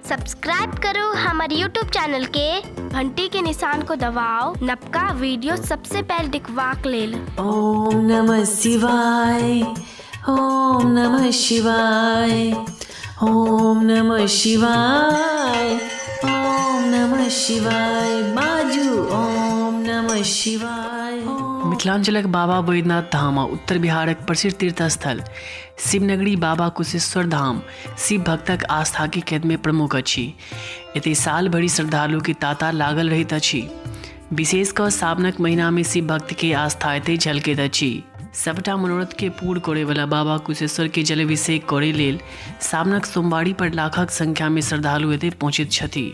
Subscribe करू हमारे YouTube channel के घंटी के निशान को दबाओ नबका वीडियो सबसे पहले दिखवाक लेल। ओम नमः शिवाय, ओम नमः शिवाय, ओम नमः शिवाय, ओम नमः शिवाय। बाजू ओम नमः शिवाय। मिथिलांचलक बाबा बैद्यनाथ धाम आ उत्तर बिहारक प्रसिद्ध तीर्थस्थल शिवनगरी बाबा कुशेश्वर धाम शिव भक्तक आस्थाके केन्द्रमे प्रमुख अछि। एतय साल भरि श्रद्धालुके तांता लागल रहैत अछि। विशेष कऽ सावनक महीनामे शिव भक्तके आस्था एतय झलकैत अछि। सभटा मनोरथके पूर करयवला बाबा कुशेश्वरके जलाभिषेक करय लेल सावनक सोमवारी पर लाखक संख्यामे श्रद्धालु एतय पहुँचैत छथि।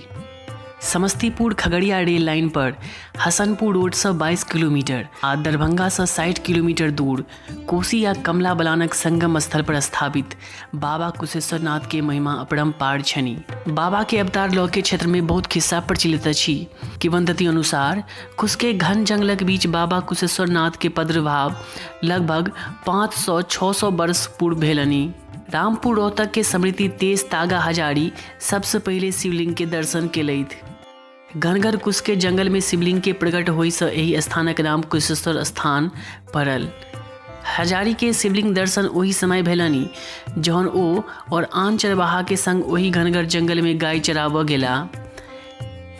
समस्तीपुर खगड़िया रेल लाइन पर हसनपुर रोडसँ 22 किलोमीटर आ दरभंगासँ 60 किलोमीटर दूर कोसी आ कमला बलानक संगम स्थल पर स्थापित बाबा कुशेश्वरनाथ के महिमा अपरंपार छनि। बाबा के अवतार लऽ के क्षेत्र में बहुत खिस्सा प्रचलित अछि। किंवदंती अनुसार कुश के घन जंगलक बीच बाबा कुशेश्वरनाथ के प्रादुर्भाव लगभग 500-600 वर्ष पूर्व भेलनि। रामपुर रोहतक के समृद्धि तेज तागा हजारी सबसे पहिले शिवलिंग के दर्शन केलथि। घनघर कुश के जंगल में शिवलिंग के प्रकट होइसँ एहि स्थानक नाम कुशेश्वर स्थान पड़ल। हजारी के शिवलिंग दर्शन ओहि समय भेलनि जहन ओ और आन चरवाहा के संग ओहि घनघर जंगल में गाय चराबऽ गेला।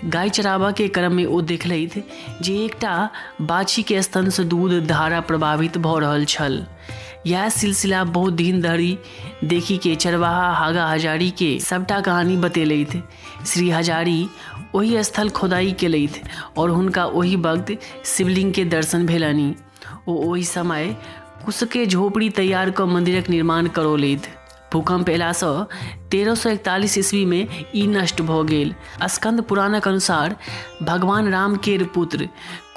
गाय चराबऽ के क्रम में ओ देखलथि जे एकटा बाछी के स्तन सँ दूध धारा प्रवाहित भऽ रहल छल। यैह सिलसिला बहुत दिन धरि देखि के चरवाहा हागा हजारी के सबटा कहानी बतेलथि। श्री हजारी ओहि स्थल खोदाई केलथि और हुनका ओहि वक्त शिवलिंग के दर्शन भेलनि। ओ ओहि समय कुशके झोपड़ी तैयार कऽ मंदिरक निर्माण करौलथि। भूकंप अयलासँ 1341 ईस्वीमे ई नष्ट भऽ गेल। स्कंद पुराणक अनुसार भगवान राम केर पुत्र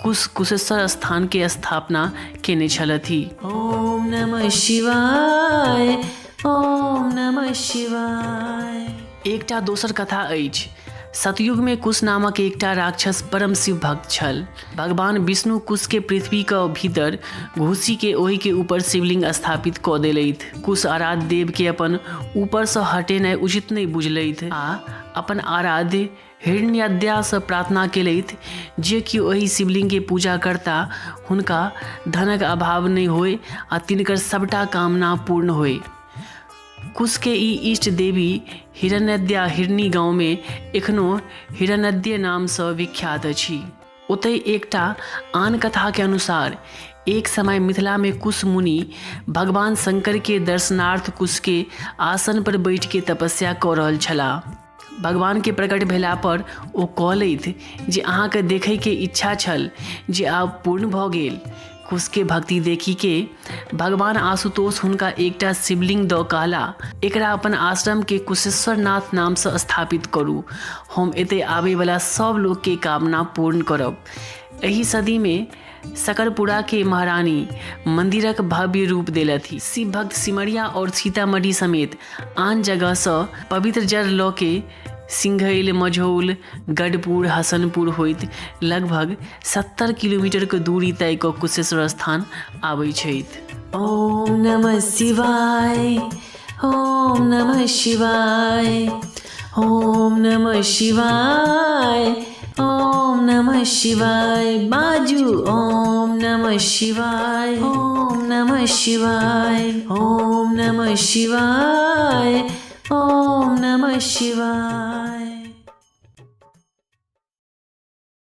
कुश कुशेश्वर स्थान के स्थापना केने छलथि। ओम नमः शिवाय, ओम नमः शिवाय। एकटा दोसर कथा अछि। सतयुगमे कुश नामक एकटा राक्षस परम शिव भक्त छल। भगवान विष्णु कुशके पृथ्वीक भीतर घुसिके ओहिके ऊपर शिवलिंग स्थापित कऽ देलथि। कुश आराध्य देवके अपन ऊपरसँ हटेनाइ उचित नहि बुझलथि आ अपन आराध्य हिरण्यद्यासँ प्रार्थना केलथि जे कि ओहि शिवलिंगके पूजा करता हुनका धनक अभाव नहि होय आ तिनकर सभटा कामना पूर्ण होय। कुशके ई इष्ट देवी हिरण्यद्या हिरणी गाँवमे एखनो हिरण्यद्य नामसँ विख्यात अछि। ओतहि एकटा आन कथाके अनुसार एक समय मिथिलामे कुश मुनि भगवान शंकरके दर्शनार्थ कुशके आसन पर बैठिके तपस्या कऽ रहल छलाह। भगवानके प्रकट भेला पर ओ कहलथि जे अहाँके देखैके इच्छा छल जे आब पूर्ण भऽ गेल। कुशके भक्ति देखिके भगवान आशुतोष हुनका एकटा शिवलिंग दऽ कहला एकरा अपन आश्रमके कुशेश्वरनाथ नामसँ स्थापित करू, हम एतय आबयवला सब लोकके कामना पूर्ण करब। एहि सदीमे सकरपुराके महारानी मन्दिरक भव्य रूप देलथि। शिव भक्त सिमरिया और सीतामढ़ी समेत आन जगहसँ पवित्र जल लऽ के सिंघैल, मझौल, गढ़पुर, हसनपुर होइत लगभग 70 किलोमीटरके दूरी तय कऽ कुशेश्वर स्थान आबै छथि। ओम नमः शिवाय, ओम नमः शिवाय, ओम नमः शिवाय, ओम नमः शिवाय। बाजू ओम नमः शिवाय, ओम नमः शिवाय, ओम नमः शिवाय, ओम नमः शिवाय।